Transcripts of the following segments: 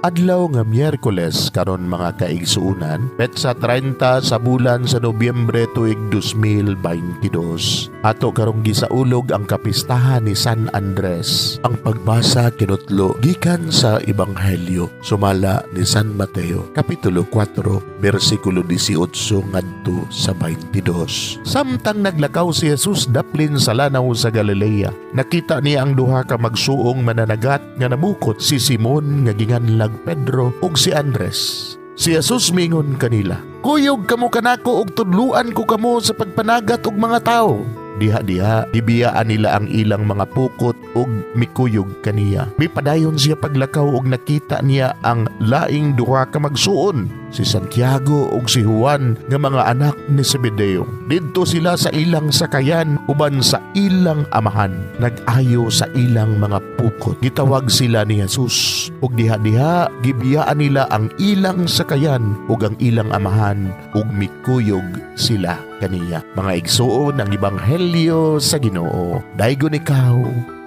Adlaw nga Miyerkules karon, mga kaigsuunan, petsa 30 sa bulan sa Nobyembre tuig 2022. Ato karong gisaulog ang kapistahan ni San Andres. Ang pagbasa kinutlo gikan sa Ebanghelyo sumala ni San Mateo, kapitulo 4, bersikulo 18 ngadto sa 22. Samtang naglakaw si Jesus daplin sa lanaw sa Galilea, nakita niya ang duha ka magsuong mananagat nga namukot, si Simon nga ginganlag Pedro ug si Andres. Si Jesus mingon kanila, "Kuyog kamo kanako ug tudluan ko kamo sa pagpanagat og mga tawo." Diha-diha, gibiyaan nila ang ilang mga pukot ug mikuyog kaniya. Mipadayon siya paglakaw ug nakita niya ang laing duha ka magsuon, si Santiago ug si Juan nga mga anak ni Zebedeo. Didto sila sa ilang sakayan uban sa ilang amahan, nag-ayo sa ilang mga pukot. Gitawag sila ni Jesus ug diha-diha gibiyaan nila ang ilang sakayan ug ang ilang amahan ug mikuyog sila kaniya. Mga igsuon, ang ebanghelyo sa Ginoo. Daygon ikaw,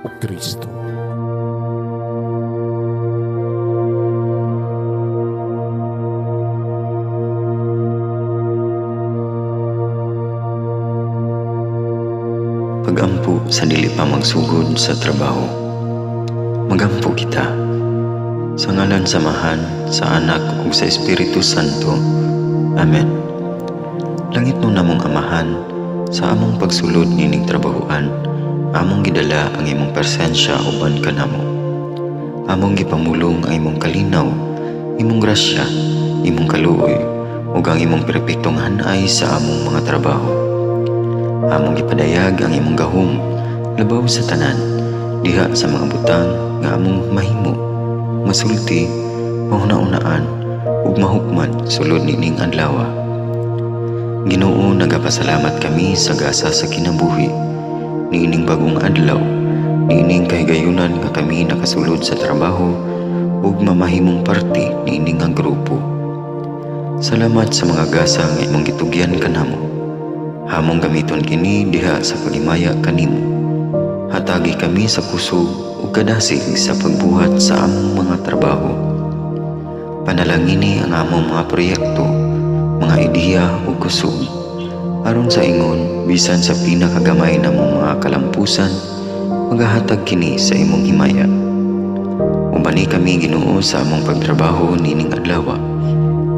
o Kristo. Pagampo sa dili pa magsugod sa trabaho. Magampo kita. Sa ngalan sa Amahan, sa Anak ug sa Espiritu Santo. Amen. Langitnon namong Amahan, sa among pagsulod nining trabahoan, among gidala ang imong presensya uban kanamo. Among gipamulong ang imong kalinaw, imong grasya, imong kaluoy, ug ang imong perpektong hanay sa among mga trabaho. Among gipadayag ang imong gahom labaw sa tanan diha sa mga butang nga among mahimo, masulti, mahuna-unaan ug mahukman sulod nining adlaw. Ginoo, nagapasalamat kami sa gasa sa kinabuhi niining bagong adlaw, niining kahigayunan nga kami nakasulod sa trabaho ug mamahimong parte niini nga grupo. Salamat sa mga gasa nga imong gitugyan kanamo. Among gamiton kini diha sa paghimaya kanimo. Hatagi kami sa kusog ug kadasig sa pagbuhat sa among mga trabaho. Panalangini ang among mga proyekto, mga ideya ug kusog. Aron sa ingon, bisan sa pinakagamay namong mga kalampusan, magahatag kini sa imong himaya. Ubani kami, Ginoo, sa among pagtrabaho nining adlaw.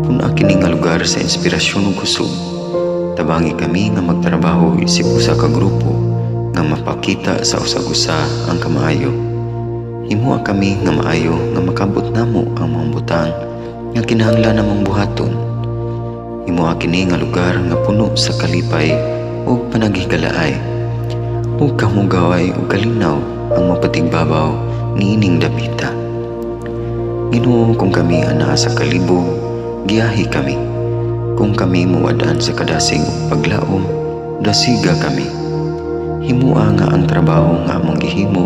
Pun-a kini nga lugar sa inspirasyon ug kusog. Tabangi kami nga magtrabaho isip usa ka grupo nga mapakita sa usag-usa ang kamaayo. Himoa kami nga maayo nga makabot namo ang mga butang nga kinahanglan namong buhaton. Himoa kini nga lugar nga puno sa kalipay ug panaghigalaay, ug kamugaway ug kalinaw ang mapatigbabaw niining dapita. Ginoo, kung kami anaa sa kalibog, giyahi kami. Kung kami muwad-an sa kadasig ug paglaom, dasiga kami. Himoa nga ang trabaho nga among gihimo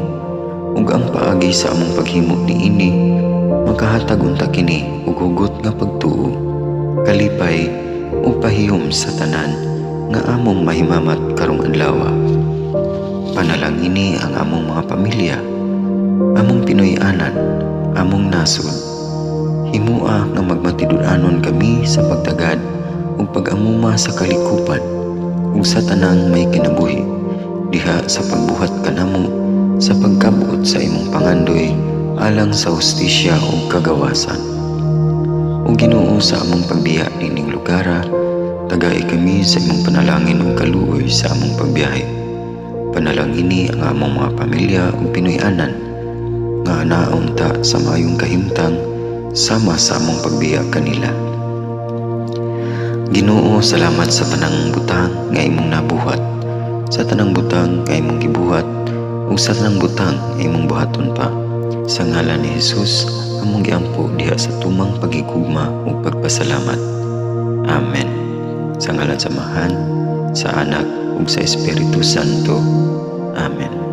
ug ang paagi sa among paghimo niini makahatag unta kini og hugot nga pagtuo, kalipay ug pahiyom sa tanan nga among mahimamat karong adlaw. Panalangini ang among mga pamilya, among Pinoy-anan, among nasod. Himoa nga magmatinud-anon kami sa pagtagad ug pag-amuma sa kalikupan ug sa tanang may kinabuhi diha sa pagbuhat kanamo sa pagkabot sa imong pangandoy alang sa hustisya ug kagawasan. O Ginoo, sa among pagbiya nining lugara, tagai kami sa imong panalangin ug kaluoy sa among pagbiyahe. Panalangini ang among mga pamilya ug Pinoy-anan nga anaa unta sa maayong kahimtang sama sa among pagbiya kanila. Ginoo, salamat sa tanang butang nga imong nabuhat, sa tanang butang nga imong gibuhat, ug sa tanang butang nga imong buhaton pa. Sa ngalan ni Jesus, among giampo diha sa tumang pagigugma ug pagpasalamat. Amen. Sa ngalan sa Amahan, sa Anak ug sa Espiritu Santo. Amen.